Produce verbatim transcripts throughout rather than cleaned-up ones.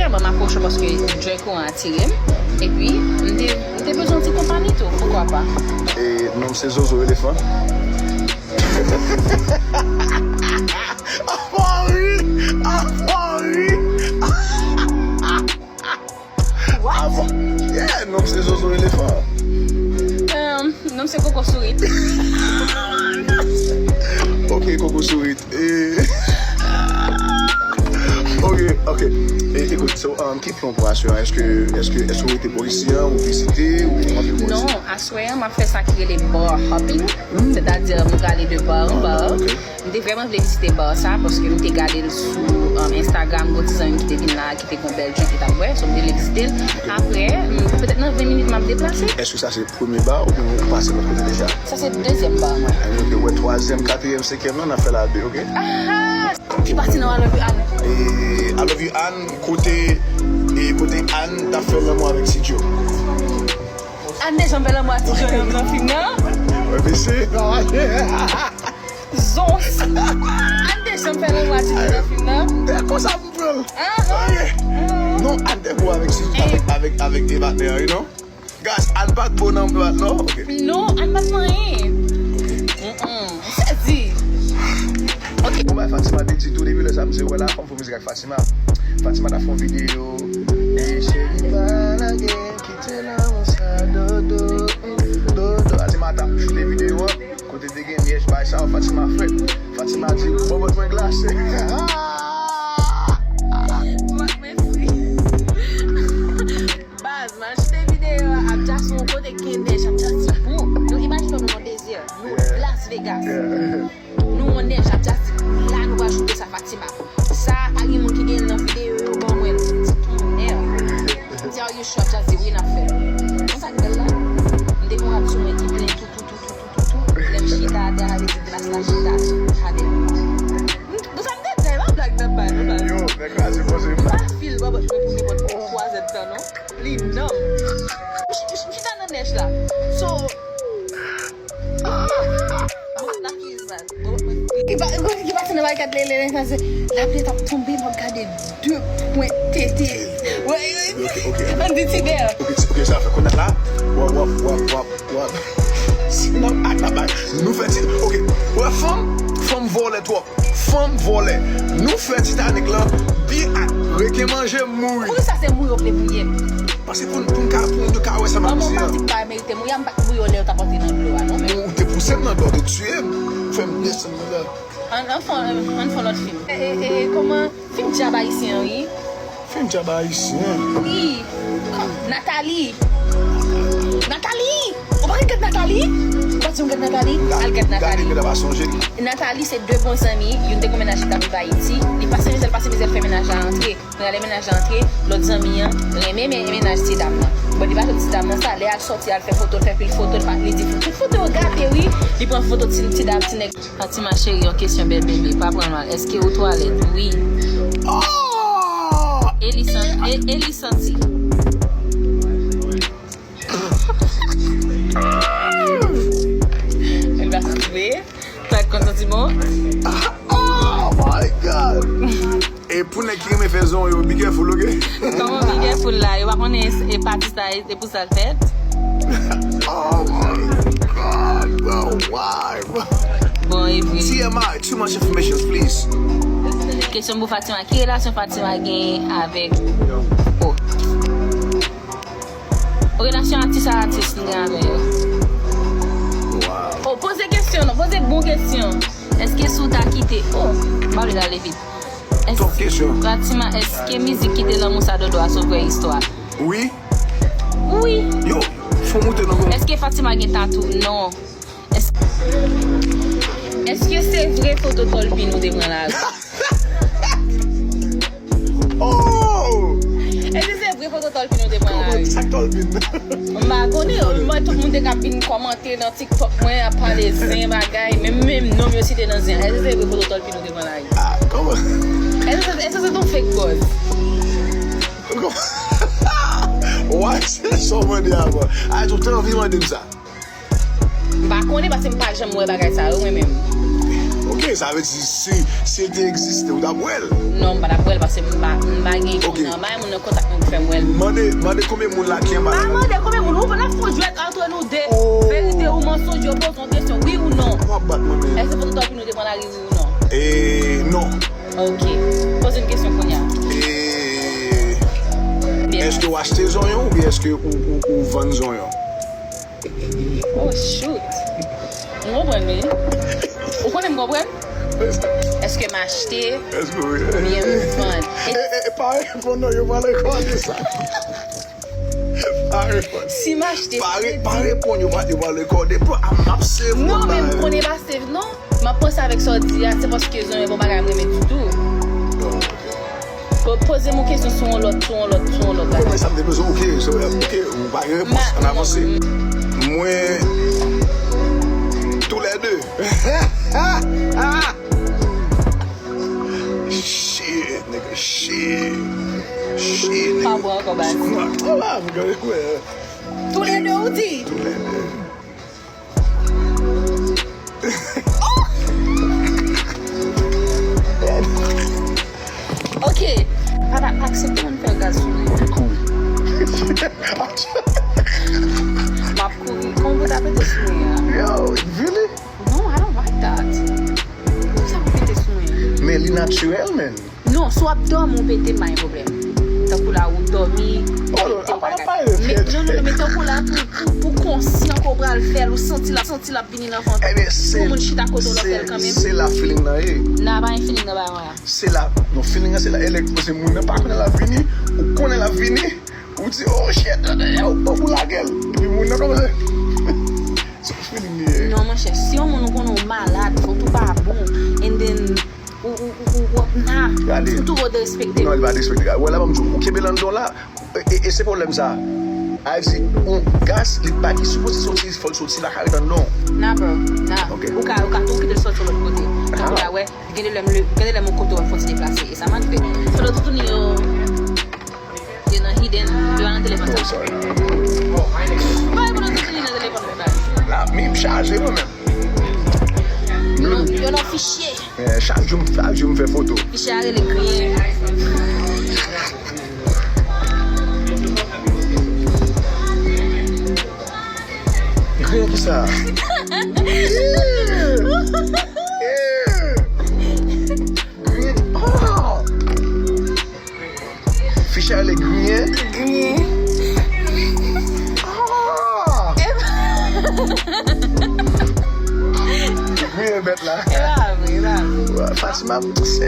Mwen m apwoche w paske Draco an atire m. Epi, m te, m te bezwen yon ti konpani tou, poukwa pa? E non m se Zozo Elefan. Apa ri! Apa ri! Apa? Yeah, non m se Zozo Elefan. Um, non m se Koko Sourit. Ok, Koko Sourit. E, ok, ok. E, ekout, so, um, ki plan w pou aswè a? Èske, èske, èske w rete bò isi a, ou vizite, ou antre bò isi? Non, aswè a, m ap fè sa ki rele bar hopping. Sètadi, m prale de bar an bar. M te vrèman vle vizite bar sa, paske m te gade l sou, um, Instagram, gon ti zanmi m ki te vin la, ki te gon bèl drink li t ap bwè, so m te vle vizite l. Apre, m, petèt nan ven minit, m ap deplase. Èske sa se premye bar oubyen ou pase lòt kote deja? Sa se dezyèm bar mwen. Ann, ok, wè, twazyèm, katriyèm, senkyèm lan, n ap fè l a de, ok? Ah! Ki pati nan I Love You Ann? E, I Love You Ann, kote, e, kote Ann t ap fè lanmou avèk Tidjo. Ann deja fè lanmou ak Tidjo nan, nan fim nan? Wè, mesye. Zos. Ann deja fè lanmou ak Tidjo nan fim nan? E konsa m pran l. Ahah. Ok. Non, Ann te bo avèk Sidjo, avèk, avèk, avèk e patnè an, you know? Guys, Ann pa t bo nan bat, non? Ok. Non, Ann pa t manyen. Mm-mm. M sezi. Ok. Bon, bay Fatima te di tou depi lè sa, m se wè la, fò m fè mizik ak Fatima. Fatima ta fè yon videyo. E cheri pa lage m kite lanmou sa dodo, dodo. Fatima ta choute videyo an. Kote te gen nyèj bay sa yo, Fatima fè. Fatima di, bòbòt mwen glase. Bòbòt mwen fri. Baz, m al choute videyo a, ap dja sou yon kote k gen nèj, ap dja di, bon, nou imajine nou nan dezè, nou Las Vegas. Nou nan nèj, ap dja di, la nou pral choute sa, Fatima. Sa, pa gen moun ki gen l nan videyo yo, ban mwen l. Ti tonnè. M di, are you sure? Ap dja di, wi, n ap fè l. Konsa k bèl la? M te gon rad sou mwen ki plen tou, tou, tou, tou, tou, tou, tou. Lè m chita atè a, vle di glas la chita atè m. M, pou sa m te di, e pa blag nan bay, non, baz. Yo, nèg kraze poze m la. M pa fil bòbòt mwen pou nenpòt twa zèdtan, non. Li nan m. M ch-, m ch-, m chita nan nèj la. So, Ki pa, ki pase nan barikad lè, lè, lè, sa se, lapli t ap tonbe, m ap gade de pwent tete. Wè, ok, ok, ok. Ann di ti bè. Ok, ok, sa fè kounye a la. W ap, w ap, w ap, w ap, w ap. Si n ap ak la bay, nou fè ti, ok. Wè, fanm, fanm vòlè twòp. Fanm vòlè. Nou fè Titanik lan, bi ak reken manje mouri. Poukisa se mouri yo vle mouri? Paske pou n, pou n ka, pou moun yo ka wè sa m ap di an. Bon, m pa di pa merite mouri, m pa t mouri yo lè yo t ap antre nan dlo a, non, men. Ou te pouse m nan dlo, ou te tiye m, fè m desann nan la. Ann, ann fè, ann fè lòt fim. E, e, e, kòman? Fim Dyab Ayisyen an, wi. Fim Dyab Ayisyen? Wi. Nathalie. Nathalie! Ou pa konn gad Nathalie? Ou pa janm gad Nathalie? Al gad Nathalie. Gade, gade, pa sonje li. Nathalie se de bon zanmi, youn te gon mennaj ki t ap viv Ayiti. Li pase mizè, l pase mizè, l fè mennaj la antre. Prale mennaj la antre, lòt zanmi an renmen men mennaj ti dam nan. Bon, li pa sot ti dam nan sa, lè al sòti, al fè foto, l fè pil foto, li pa, li di tout foto yo gate, wi. Li pran foto ti, ti dam, ti nèg. Fatima cheri, yon kesyon bèl bebe, pa pran l mal. Èske ou twalèt? Wi. Oh! E li san-, e, e li santi. Li pa santi vre? Sa k konn santi bon? Oh my God! E pou nèg ki renmen fè zon yo, be careful, ok? Kòman be careful la? Yo pa konnen e pati sa, e pou sa l fèt? Oh my God, bro, why, bro? Bon, e vre. T M I, too much information, please. Kesyon pou Fatima. Ki relasyon Fatima gen avèk, oh. Relasyon atis a atis nou gen avè yo. Wow. Oh, poze kesyon, non, poze bon kesyon. Èske si w ta kite, oh, m pa vle l ale vit. Top kesyon. Fatima, èske mizik Kite Lanmou Sa Dodo a se yon vrè istwa? Wi. Wi. Yo, fò moute nan bon. Èske Fatima gen tatou? Non. Èske, èske se vre foto Tòlpin ou te pran lari? Oh! Èske se vre foto Tòlpin ou te pran lari? Sa k Tòlpin? M pa konnen, mwen tout moun te ka vin kòmante nan TikTok mwen, ap pale zen bagay, menm, menm non m yo site nan zen. Èske se vre foto Tòlpin ou te pran lari? Ah, kòman? Èske se, èske se yon fake buzz? Why se sa w mande avan? Ah, ou te anvi mande m sa? M pa konnen paske m pa janm wè bagay sa yo mwen menm. Ok, Sa vle di, si, si l te egziste, ou t ap wè l? Non, m pa t ap wè l, paske m pa, m pa gen moun nan, m pa gen moun nan kontak mwen pou fè m wè l. Mande, mande konbyen moun la ki anba la. Pa mande konbyen moun, ou pa fè yon jwèt antre nou de. Verite ou mansonj, yo poze yon kesyon, wi ou non? Ou ap bat mwen, men. Èske foto ta pi nou te pran lari, wi ou non? E, non. Ok. Poze m kesyon kounye a. E, èske w achte zonyon oubyen èske ou, ou, ou vann zonyon? Oh, shoot. M konprann, wi. Ou konnen m konprann? Èske m achte oubyen m vann? E, e, e, pa reponn non, yo pa rekòde sa. Pa reponn. Si m achte, pa re-, pa reponn, yo pa, yo pa rekòde. Bro, a m ap save. Non, men m konnen pa save, non. M ap panse avèk sa w di a, se paske zonyon pa yon bagay m renmen ditou. Po-, poze m yon kesyon sou yon lòt, sou yon lòt, sou yon lòt bagay. Bon, men sa m te poze, ok, so, ok, ou pa gen repons, ann avanse. Mwen, toulède. Shit, nigga, shit. Shit, nigga. Pa bwè ankò, baz. Toulède, ou di? Toulède. Ok. Papa, pa aksepte moun fè gaz sou mwen. M ap kouri. Kòman pou ta pete sou mwen an? Yo, really? No, I don't like that. Poukisa pou pete sou mwen? Men li natirèl, man. Non, si w ap dòmi, ou pete, pa gen pwoblèm. Tankou la, ou dòmi, pete bagay. Men, non, non, non, men tankou la, pou, pou, pou konsyan ke w pral fè l, ou santi l ap, santi l ap vini nan vant ou. Pou moun chita kote w, l ap fè l kanmenm. Se la feeling nan ye. Nan, pa gen feeling nan bagay mwen an. Se la, non, feeling nan se la, e lè se moun nan pa konnen l ap vini, ou konnen l ap vini, ou di, oh shit, tande, yo, ou lage l. Epi moun nan kòmanse. Se yon feeling li ye. Non, monchè, si yon moun ou konnen ou malad, vant ou pa bon, and then ou, ou, ou, ou, ou ap na, ou twò derespekte. Non, li pa derespekte. Wè la, ban m di w, ou kenbe l anndan w la, e, e, e se pwoblèm sa. A di, yon gaz, li pa ki sipoze soti, fò l soti la, ka ret anndan w. Nah, bro, nah. Ok. Ou ka, ou ka tou kite l soti yon lòt kote. Tankou la, wè, gen de lè m le, gen de lè m yon kote wè m fon ti deplase. E sa m ap fè. Fò nou toutouni yo. Yo nan hidden, yo nan telefòn sa. Oh, sorry. Mwen, pou nou toutouni nan telefòn mwen, baz. La, mi m chaje mwen menm. Yo nan, yo nan fichye. Men chak jou, chak jou m fè foto. Fichye a rele griyen. Griyen kisa? Griyen. Oh! Fichye a rele griyen. Griyen. Ah! Griyen bèt la. E pa vre, e pa vre. Fatima, se...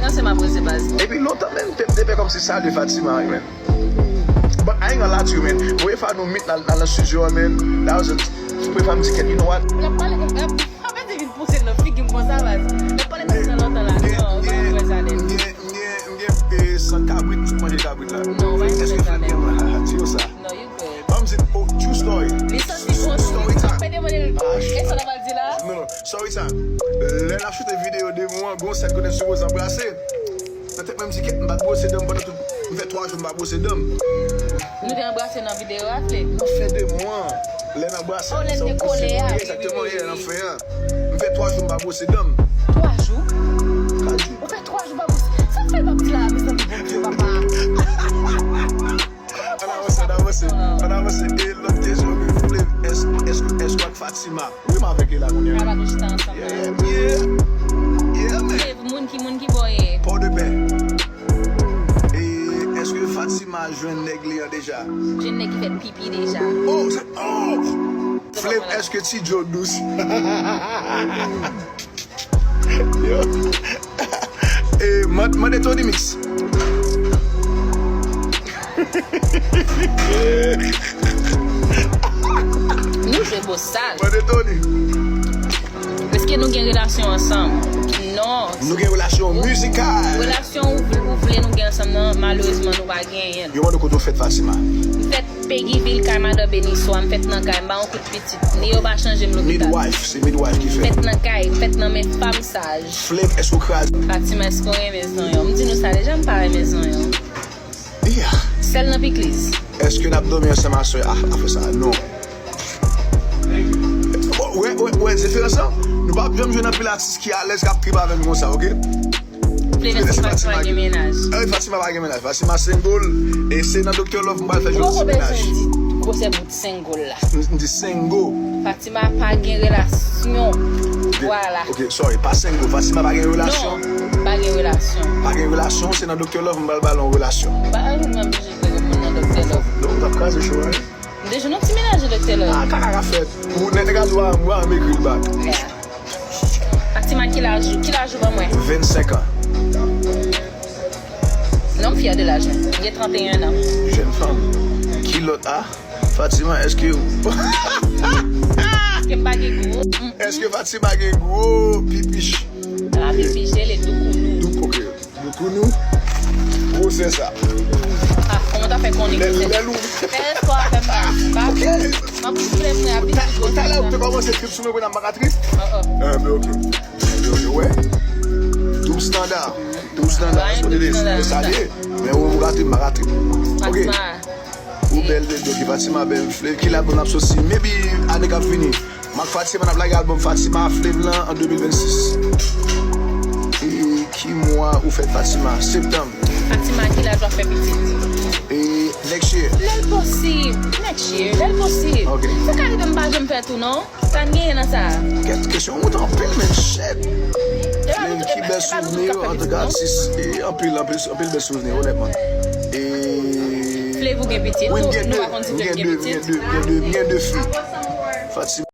Non, se m ap rele baz. Epi lontan menm, m te, m te fè kòmsi salye Fatima, wi, men. But I ain't gonna lie to you, man. Premye fwa nou meet la, la nan studio an, man, that was a, premye fwa m di, you know what? L ap pale konsa, l ap, ap vin pouse l nan figi m konsa, baz. L ap pale konsa lontan la. Non, m pa vle wè sa nèt. M gen, m gen, m gen, eh, sant kabrit, tout manje kabrit la. Non, m pa vle wè sa nèt. Di yo sa. No, you good. Ban m di, oh, true story. Li santi bon, true story time. Mwen demande l, e sa l ap di la? Non, non, story time. Lè n ap choute videyo de mwen, gon sèn kote n sipoze anbrase. Nan tèt mwen, m di, kèt, m pa t bwose dan m pandan tout, m fè twa jou m pa bwose dan m. Nou te anbrase nan videyo a, Flip? Nan fen de mwa, lè n anbrase. Oh, lè n dekole a, wi, wi, wi, wi. Egzakteman, yeah, nan fen an. M fè twa jou m pa bwose dan m. Twa jou? Twa jou. Ou fè twa jou pa bwose? Sa k fè l p ap di la, mezanmi, Bondye, papa. Ann avanse, ann avanse, ann avanse. E lòt kesyon, Flip, èske, èske, èske w ak Fatima? Wi, m avèk li la kounye a. Rabat nou chita ansanm la. Yeah, yeah, yeah, man. Flip, moun ki, moun ki bò ye? Pòdepè. E èske Fatima jwenn nèg li an deja? Jwenn nèg ki fè pipi deja. Oh, sa, oh! Flip, èske Ti Joe dous? Yo. E, man-, mande Tony Mix. Nou jwe bosal. Mande Tony. Èske nou gen relasyon ansanm? Non. Nou gen relasyon mizikal. Relasyon ou vle, ou vle nou gen ansanm nan, malerezman nou pa genyen l. Yo mande w kote w fèt, Fatima. M fèt Peguy Ville, kay madan Beniswa, m fèt nan kay, m pa yon kout pitit. Ni yo pa chanje m lopital. Midwife, se midwife ki fè. M fèt nan kay, m fèt nan men fanm saj. Flip, èske w kraze? Fatima, èske w renmen zonyon? M di nou sa deja, m pa renmen zonyon. Yeah. Sèl nan pikliz. Èske n ap dòmi ansanm aswè? Ah, afè sa, non. Wè, wè, wè, diferans lan? W p ap janm jwenn anpil atis ki alèz k ap trip avè m konsa, oke? Fleve, se Fatima ki gen mennaj. Eh, Fatima pa gen mennaj. Fatima single. E se nan Doktè Love m pral fè jodi ti mennaj. Ou poko bezwen di gwosè bout single la. M, m di single. Fatima pa gen relasyon. Vwala. Ok, sorry. Pa single. Fatima pa gen relasyon. Non, pa gen relasyon. Pa gen relasyon, se nan Doktè Love m pral ba l yon relasyon. M pa janm oblije rele moun nan Doktè Love. Donk, w t ap kraze cho a, wi. M te jwenn yon ti mennaj nan Doktè Love. Ah, kaka ka fèt. Ou nèg a dwa, m ekri l bak. Yeah. Fatima, ki laj ou? Ki laj ou ban mwen? Vennsenk an. Non, m fyè de laj mwen. M gen tranteyen an. Jèn fanm. Ki lòt a? Fatima, èske... Èske m pa gen gwo? Èske Fatima gen gwo pipich? Ah, pipich, li doukounou. Douk, ok. Doukounou. Gwosè sa. Ah, kòman w ta fè konnen gwosè sa? Lè, lè l ou... Fè espò avè m, pa. Ok. M ap fout flè mwen a piti. Talè ou te kòmanse trip sou mwen, kounye a m pa ka trip? Oh, oh. Ah, ben, ok. Ben, ok, wè. Doub estanda. Doub estanda. Sa e doub estanda. Sa li ye. Men ou, ou ka trip, m pa ka trip. Ok. Fatima. Ou bèl, bèl, bèl, Fatima bèl. Flè, ki album n ap soti? Maybe ane k ap vini. M ak Fatima n ap lage album Fatima Flame lan an de mil vennsis. E ki mwa ou fèt, Fatima? Septanm. Fatima, ki laj w ap fè pitit? E next year. Lè l posib. Next year. Lè l posib. Ok. Sa ka rive m pa janm fè tou, non. Sa n genyen nan sa? Kèt kesyon ou anpil, men shit. Men ki bèl souvni, antouka, atis, e anpil, anpil, anpil bèl souvni, onètman. E Flave, ou gen pitit? Wi, m gen de. Nou pa konn si Flave gen pitit. M gen de, m gen de, m gen de, m gen de fi. Fatima.